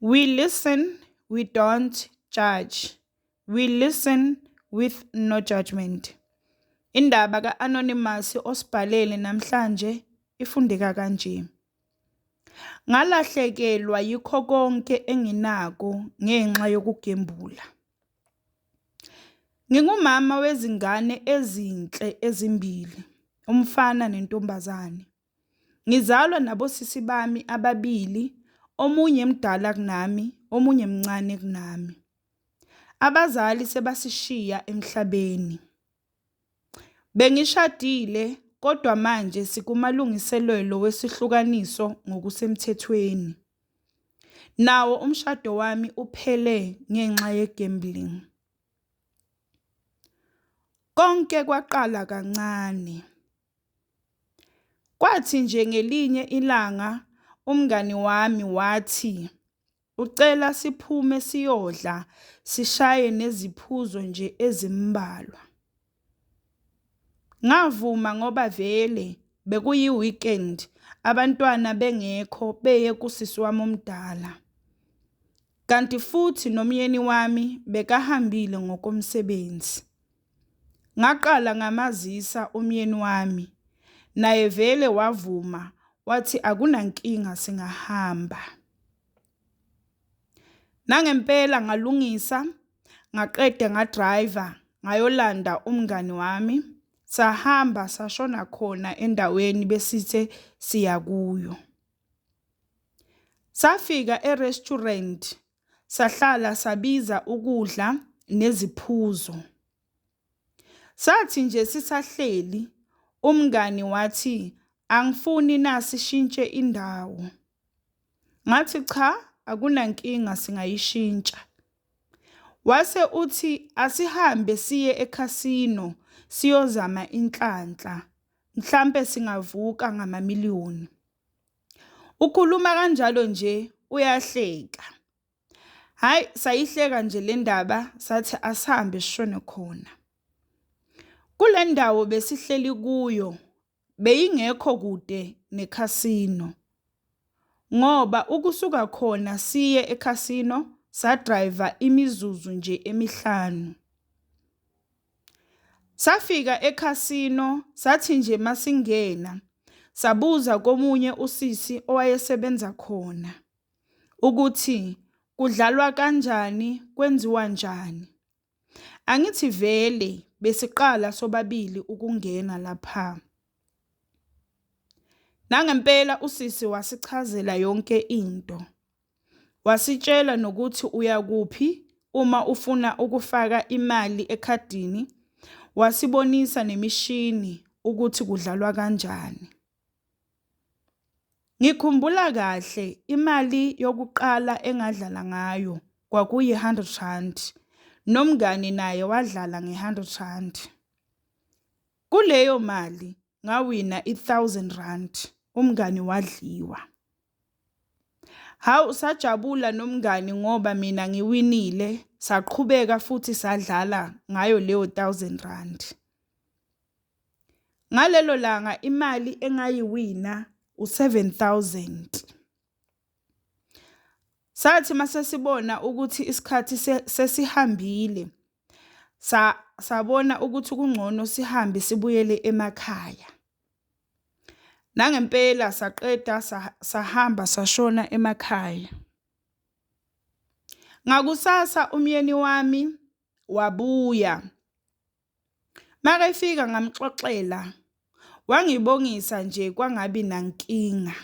We listen, we don't judge. We listen with no judgment. Indaba ka-Anonymous osibhalele namhlanje ifundeka kanje. Ngalahlekelwa yikho konke enginako ngenxa yokugembula. Ngingumama wezingane ezinhle ezimbili, umfana nentombazane. Ngizalwa nabosisi bami ababili, omunye mdala kunami, omunye mncane kunami. Abazali sebasishiya emhlabeni. Bengishadile kodwa manje sikumalungiselelo wesihlukaniso ngokusemthethweni. Nawo umshado wami uphele ngenxa ye-gambling. Konke kwaqala kancane. Kwathi nje ngelinye ilanga umngani wami wathi ucela siphume siyodla sishaye neziphuzo nje ezimbalwa. Ngavuma ngoba vele bekuyi-weekend abantwana bengekho beye kusisi wami omdala. Kanti futhi nomyeni wami bekahambile ngokomsebenzi. Ngaqala ngamazisa umyeni wami, naye vele wavuma wathi akunankinga singahamba. Nangempela ngalungisa ngaqeda ngadrayiva ngayolanda umngani wami, sahamba sashona khona endaweni besithe siya kuyo. Safika e-restaurant sahlala sabiza ukudla neziphuzo. Sathi nje sisahleli umngani wathi angifuni na sishintshe indawo. Ngathi cha akunankinga singayishintsha. Wase uthi asihambe siye ekhasino siyozama inhlanhla, mhlampe singavuka ngamamiliyoni. Ukhuluma kanjalo nje uyahleka. Hhayi sayihleka nje le ndaba sathi asihambe sishone khona. Kule ndawo besihleli kuyo beyingekho kude nekhasino ngoba ukusuka khona siye ekhasino sadrayiva imizuzu nje emihlanu. Safika ekhasino sathi nje masingena sabuza komunye usisi owayesebenza khona ukuthi kudlalwa kanjani, kwenziwa njani. Angithi vele besiqala sobabili ukungena lapha. Nangempela usisi wasichazela yonke into. Wasitshela nokuthi uyakuphi uma ufuna ukufaka imali ekhadini, wasibonisa nemishini ukuthi kudlalwa kanjani. Ngikhumbula kahle imali yokuqala engadlala ngayo kwakuyi-hundred rand, nomngani naye wadlala nge-hundred rand. Kuleyo mali ngawina i-thousand rand, umngani wadliwa. Hawu sajabula nomngani ngoba mina ngiwinile, saqhubeka futhi sadlala ngayo leyo thousand rand. Ngalelo langa imali engayiwina u-7,000. Sathi masesibona ukuthi isikhathi sesihambile, sabona ukuthi kungcono sihambe sibuyele emakhaya. Nangempela saqeda sahamba sashona emakhaya. Ngakusasa umyeni wami wabuya. Makefika ngamxoxela, wangibongisa nje kwangabi nankinga.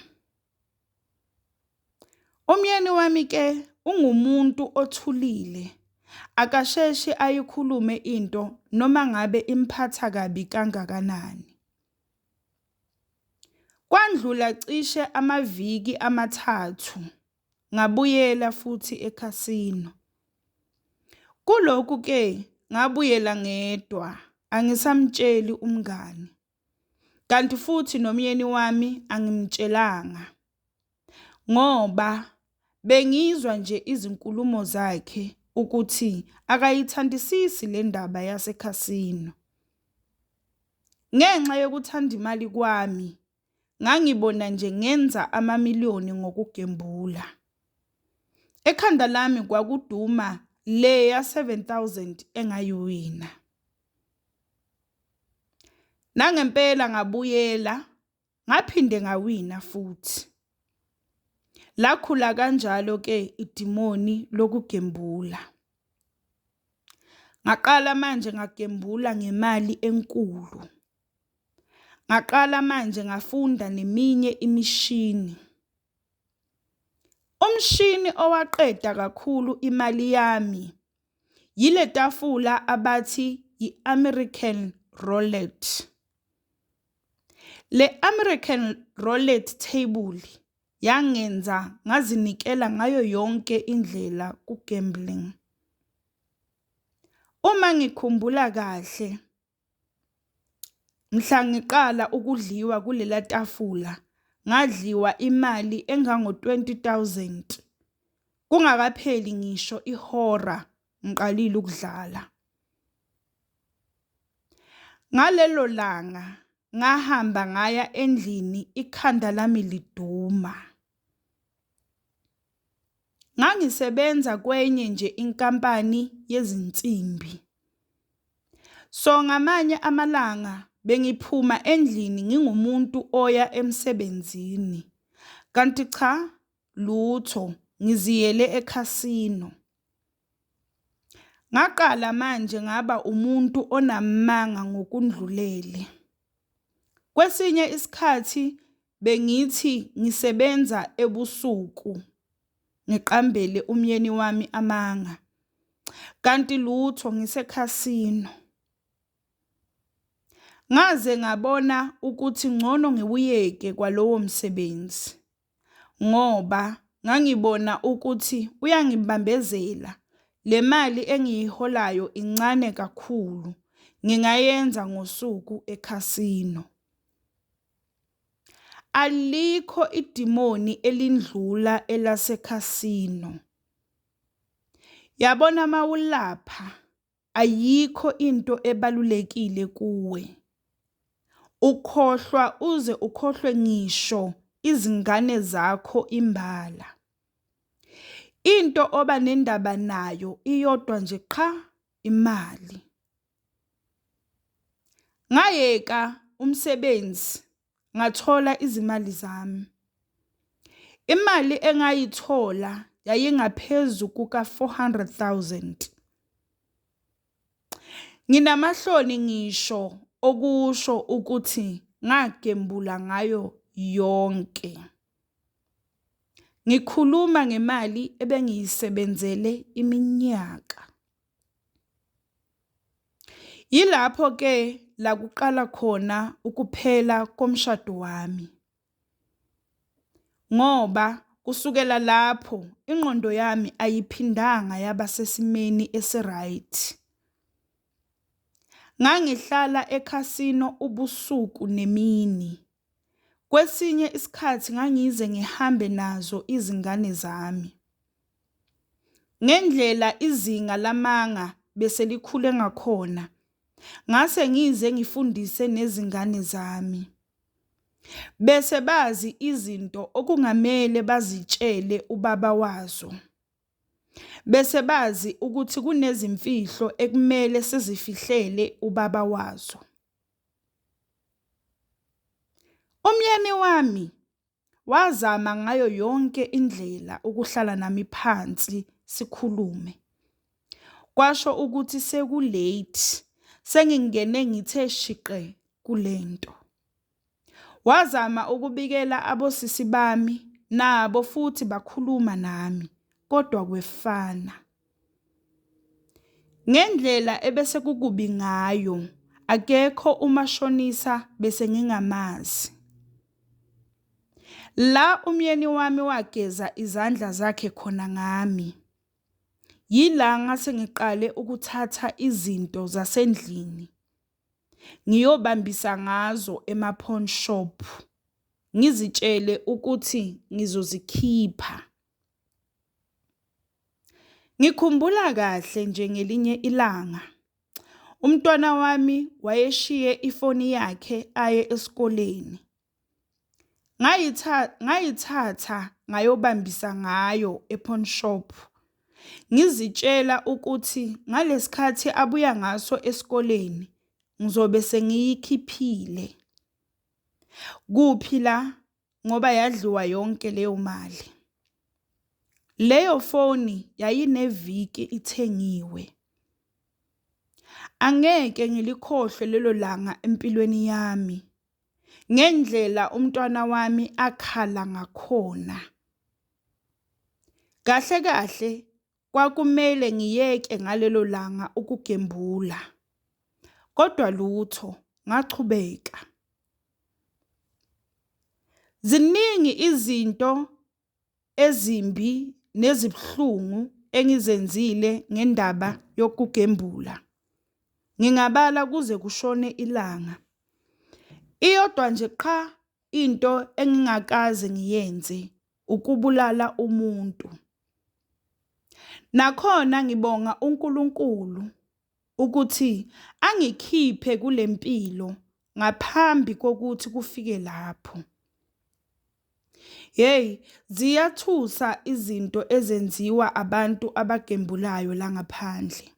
Umyeni wami ke ungumuntu othulile, akasheshi ayikhulume into noma ngabe imphatha kabi kangakanani. Kwandlula cishe amaviki amathathu ngabuyela futhi ekhasino. Kulokhu ke ngabuyela ngedwa, angisamtsheli umngani. Kanti futhi nomyeni wami angimtshelanga ngoba bengizwa nje izinkulumo zakhe ukuthi akayithandisisi le ndaba yasekhasino. Ngenxa yokuthanda imali kwami, ngangibona nje ngenza amamiliyoni ngokugembula. Ekhanda lami kwakuduma leya 7000 engayiwina. Nangempela ngabuyela ngaphinde ngawina futhi. Lakhula kanjalo ke idimoni lokugembula. Ngaqala manje ngagembula ngemali enkulu. Ngaqala manje ngafunda neminye imishini. Umshini owaqeda kakhulu imali yami yile tafula abathi yi-American Roulette. Le American Roulette table yangenza ngazinikela ngayo yonke indlela ku-gambling. Uma ngikhumbula kahle, Mhla ngiqala ukudliwa kulela tafula ngadliwa imali engango-20 000 kungakapheli ngisho ihora ngiqalile ukudlala. Ngalelo langa ngahamba ngaya endlini ikhanda lami liduma. Ngangisebenza kwenye nje inkampani yezinsimbi. So ngamanye amalanga bengiphuma endlini ngingumuntu oya emsebenzini kanti cha lutho ngiziyele ekhasino. Ngaqala manje ngaba umuntu onamanga ngokundlulele. Kwesinye isikhathi bengithi ngisebenza ebusuku ngiqambele umyeni wami amanga kanti lutho ngisekhasino. Ngaze ngabona ukuthi ngcono ngiwuyeke kwalowo msebenzi ngoba ngangibona ukuthi uyangibambezela le mali engiyiholayo incane kakhulu ngingayenza ngosuku ekhasino. Alikho idimoni elindlula elasekhasino. Yabona mawulapha ayikho into ebalulekile kuwe. Ukhohlwa uze ukhohlwe ngisho izingane zakho imbala. Into oba nendaba nayo iyodwa nje qha imali. Ngayeka umsebenzi ngathola izimali zami. Imali engayithola yayingaphezu kuka-400 000. Nginamahloni ngisho okusho ukuthi ngagembula ngayo yonke. Ngikhuluma ngemali ebengiyisebenzele iminyaka. Yilapho ke la kuqala khona ukuphela komshado wami. Ngoba kusukela lapho ingqondo yami ayiphindanga yaba sesimeni esi-right. Ngangihlala ekhasino ubusuku nemini. Kwesinye isikhathi ngangize ngihambe nazo izingane zami. Ngendlela izinga lamanga beselikhule ngakhona, ngase ngize ngifundise nezingane zami. Bese bazi izinto okungamele bazitshele ubaba wazo. Bese bazi ukuthi kunezimfihlo ekumele sizifihlele ubaba wazo. Umyeni wami Wazama ngayo yonke indlela ukuhlala nami phansi sikhulume. Kwasho ukuthi seku-late, sengingene ngithe shiqe kule nto. Wazama ukubikela abosisi bami nabo futhi bakhuluma nami kodwa kwefana. Ngendlela ebese kukubi ngayo akekho umashonisa bese ngingamazi. La umyeni wami wageza izandla zakhe khona ngami. Yila ngase ngiqale ukuthatha izinto zasendlini ngiyobambisa ngazo ema-pawn shop ngizitshele ukuthi ngizozikhipha. Ngikhumbula kahle nje ngelinye ilanga umntwana wami wayeshiye ifoni yakhe aye esikoleni. Ngayithatha ngayobambisa ngayo e-pawn shop. Ngizitshela ukuthi ngalesikhathi abuya ngaso esikoleni ngizobe sengiyikhiphile. Kuphi la ngoba yadliwa yonke leyo mali. Leyo foni yayineviki ithengiwe. Angeke ngilikhohlwe lelo langa empilweni yami ngendlela umntwana wami akhala ngakhona. Kahle kahle kwakumele ngiyeke ngalelo langa ukugembula. Kodwa lutho ngachubeka. Ziningi izinto ezimbi nezibuhlungu engizenzile ngendaba yokugembula. Ngingabala kuze kushone ilanga. Iyodwa nje qha into engingakaze ngiyenze ukubulala umuntu. Nakhona ngibonga uNkulunkulu ukuthi angikhiphe kule mpilo ngaphambi kokuthi kufike lapho. Hey, ziyathusa izinto ezenziwa abantu abagembulayo la ngaphandle.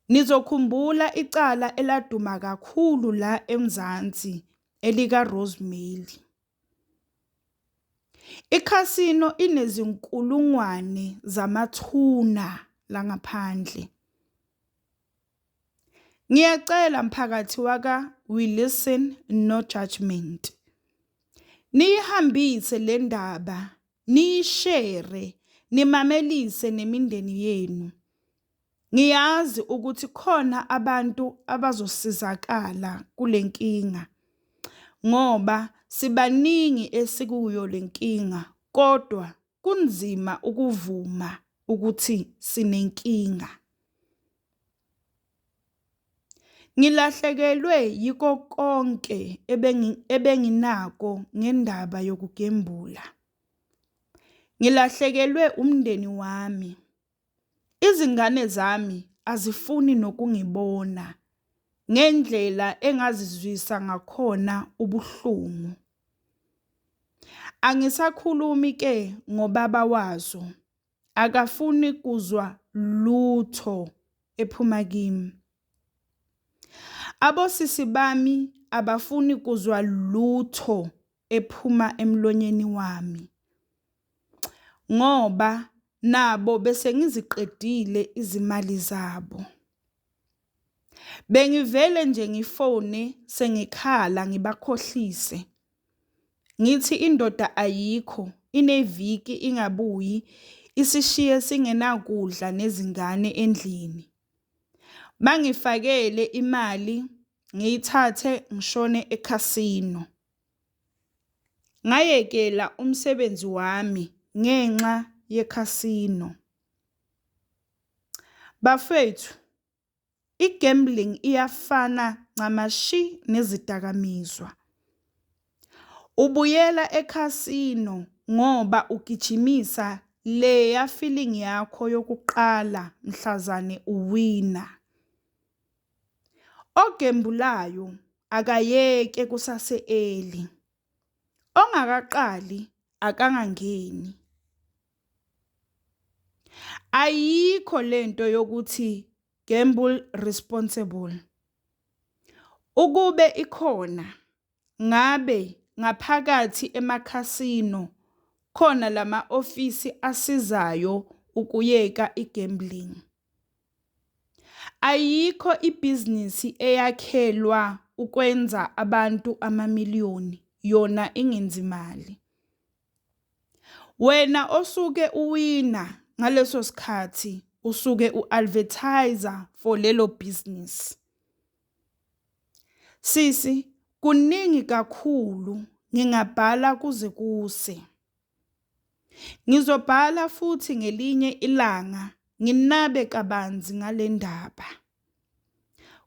Nizokhumbula icala eladuma kakhulu la eMzansi elika-Rosemary. Ikhasino inezinkulungwane zamathuna la ngaphandle. Ngiyacela mphakathi waka we listen no judgement. Niyihambise le ndaba, niyishere, nimamelise nemindeni yenu. Ngiyazi ukuthi khona abantu abazosizakala kule nkinga ngoba sibaningi esikuyo le nkinga kodwa kunzima ukuvuma ukuthi sinenkinga. Ngilahlekelwe yiko konke ebenginako ngendaba yokugembula. Ngilahlekelwe umndeni wami. Izingane zami azifuni nokungibona ngendlela engazizwisa ngakhona ubuhlungu. Angisakhulumi ke ngobaba wazo, akafuni kuzwa lutho ephuma kimi. Abosisi bami abafuni kuzwa lutho ephuma emlonyeni wami ngoba nabo bese ngiziqedile izimali zabo. Bengivele nje ngifone sengikhala ngibakhohlise ngithi indoda ayikho ineviki ingabuyi isishiye singenakudla nezingane endlini. Bangifakele imali ngiyithathe ngishone ekhasino. Ngayekela umsebenzi wami ngenxa yekhasino. Bafwethu, i-gambling iyafana ncamashi nezidakamizwa. Ubuyela ekhasino ngoba ugijimisa leya feeling yakho yokuqala mhlazane uwina. Ogembulayo akayeke kusase-early. Ongakaqali akangangeni. Ayikho lento yokuthi gamble responsible. Ukube ikhona ngabe ngaphakathi emakhasino khona lama ofisi asizayo ukuyeka i-gambling. Ayikho ibhizinisi eyakhelwa ukwenza abantu amamiliyoni yona ingenzi mali. Wena osuke uwina ngaleso sikhathi usuke u-advertise-a for lelo bhizinisi. Sisi, kuningi kakhulu ngingabhala kuze kuse. Ngizobhala futhi ngelinye ilanga nginabe kabanzi ngale ndaba.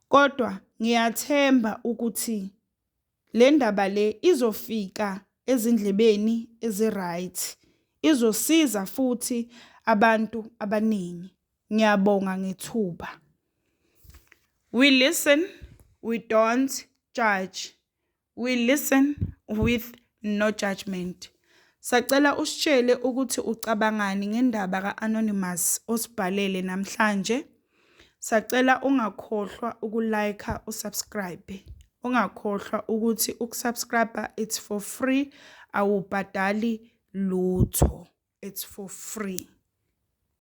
Kodwa ngiyathemba ukuthi le ndaba le izofika ezindlebeni ezi-right, izosiza futhi abantu abaningi. Ngiyabonga ngethuba. We listen, we don't judge. We listen with. No judgment. Sacela usitshele ukuthi ucabangani ngendaba ka-Anonymous osibhalele namhlanje. Sacela ungakhohlwa uku-like, u-subscribe. Ungakhohlwa ukuthi uku-subscribe it's for free, awubhadali lutho. It's for free.